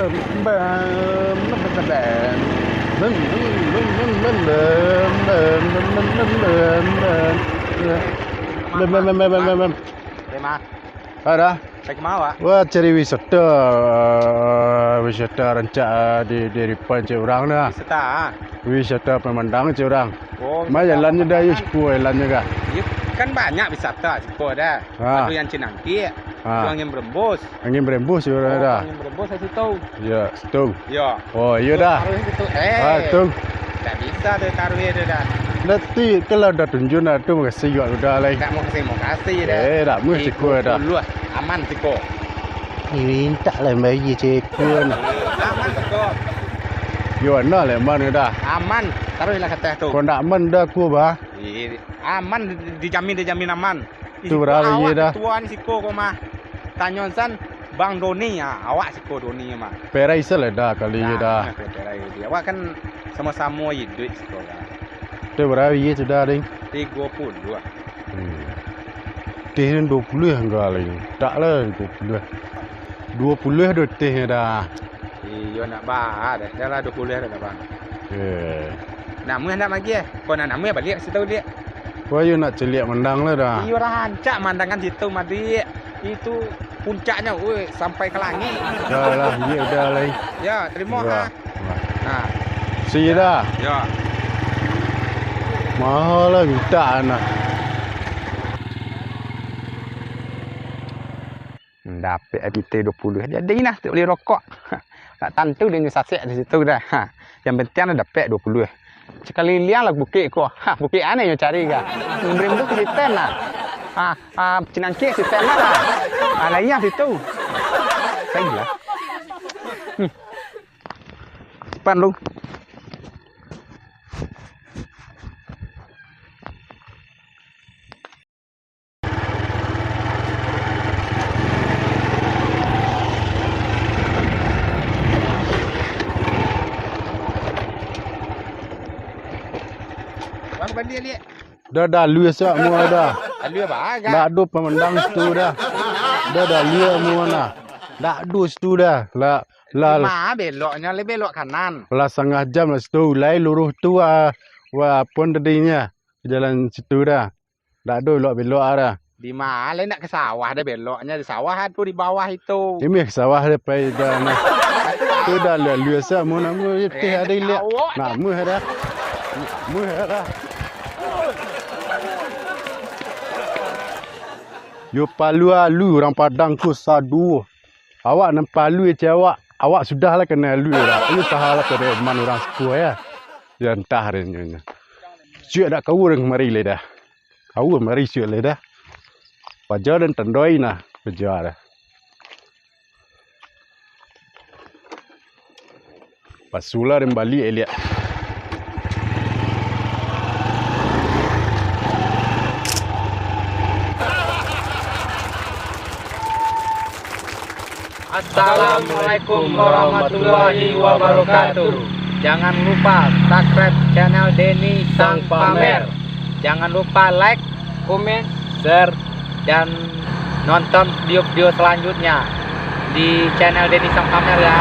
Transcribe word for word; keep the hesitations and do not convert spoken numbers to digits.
Bam, bam, bam, bam. Bam, bam, bam, bam, bam. Bam, bam, bam, bam, bam, bam. Bam, bam, bam, bam, bam, bam. Pai ma? Ado. Pai ka ma, Wak? Wah, cari wisata, wisata rancak di, di Ripan cek urang dah. Wisata, ah? Wisata pamandang cek urang. Oh, wisata pamandang. Ma jalannyo dah, yo, siko jalannyo kah? Iyo, kan banyak wisata siko dah. Ha. Ado nan Cinangkik, ha, ado Angin Berembus. Angin Berembus, iyo, oh, dah. Angin Berembus di situ. Iyo, situ. Iyo. Oh, iyo dah. Taruih situ. Eh. Ah, tu. Ndak bisa tu taruih tu dah. Nanti kalau dah tunjuk nak tu, makasih juga udah lai. Ndak makasih, makasih dah. Eh, ndak mesti. Tigo puluah dah. Aman siko. Mintak lah bayar siko ni. Aman siko. Yo, nah, leman dah. Aman. Taruihlah ka ateh tu. Kok ndak aman dah aku, bah? Ih, aman, dijamin, dijamin aman. Tu bara biyia dah? Tuan siko ko mah. Tanyo san Bang Doni, ah, awak siko Doni mah. Perai salah dah kali dah. Nah, perai dia. Awak kan samo-samo iduik siko kan. Tu bara biyia sudah, ding? Tigo puluah. Hmm. Teh ni duo puluah angga lai. Tak lah duo puluah. Duo puluah do teh dah. Iyo, nak ba, dah, dah lah duo puluah dah, Bang. Eh. Namuah nak magiah? Kau nak namuah baliak situ, Diak. Wah, iyo nak caliak mandang lah dah. Iyo, rancak mandangan situ, Madik. Itu puncaknya, woi, sampai ke langit. Dah lah, iyo dah lah. Ya, terima, ha. Wah. Nah. Si dah. Ya. Mahal lah minta anak. Dapek pitih duo puluah, jadi nah, tak bali rokok. Tak tantu dia nyo sasek di situ dah. Ha, yang penting lah dapek duo puluah. Sakaliliang lah bukik ko. Ha, bukik aneh nyo cari ka. Berimbus siten lah. Ha, ha, Cinangkik siten lah. Ha, lah iyo situ. Salah. Hmm. Cepat lu. Bang, baliak, liak. Dah, dah, alua sak mua dah. Alua apo, agak? Ndak ado pamandang situ dah. Dah, dah, alua mua nah. Ndak ado situ dah. Lah, lah. Di ma beloknyo, lai belok kanan. Lah, satangah jam lah situ. Lai luruih tu, ah, wah, apo tadinyo? Jalan situ dah. Ndak ado belok-belok ah dah. Di ma, lai nak ka sawah dah beloknyo, di sawah tu di bawah itu. Iko ka sawah dah pai dah nah. Tu dah alua-alua sak mua, namuah teh ado liak. Namuah dah. Namuah dah. Yo palu-alu urang Padang ko saduo. Awak nan palu cek awak, awak sudah lah kanai alua dah. Iyo paha lah kanai man urang siko ya. Yo antah dah nyo. Ciek dak kawa urang kamari lai dah. Kawa mari suak lai dah. Paja dan tandoi nah, paja dah. Pasulah dan baliak liak. Assalamualaikum warahmatullahi wabarakatuh. Jangan lupa subscribe channel Denny Sang Pamer. Jangan lupa like, komen, share, dan nonton video-video selanjutnya di channel Denny Sang Pamer ya.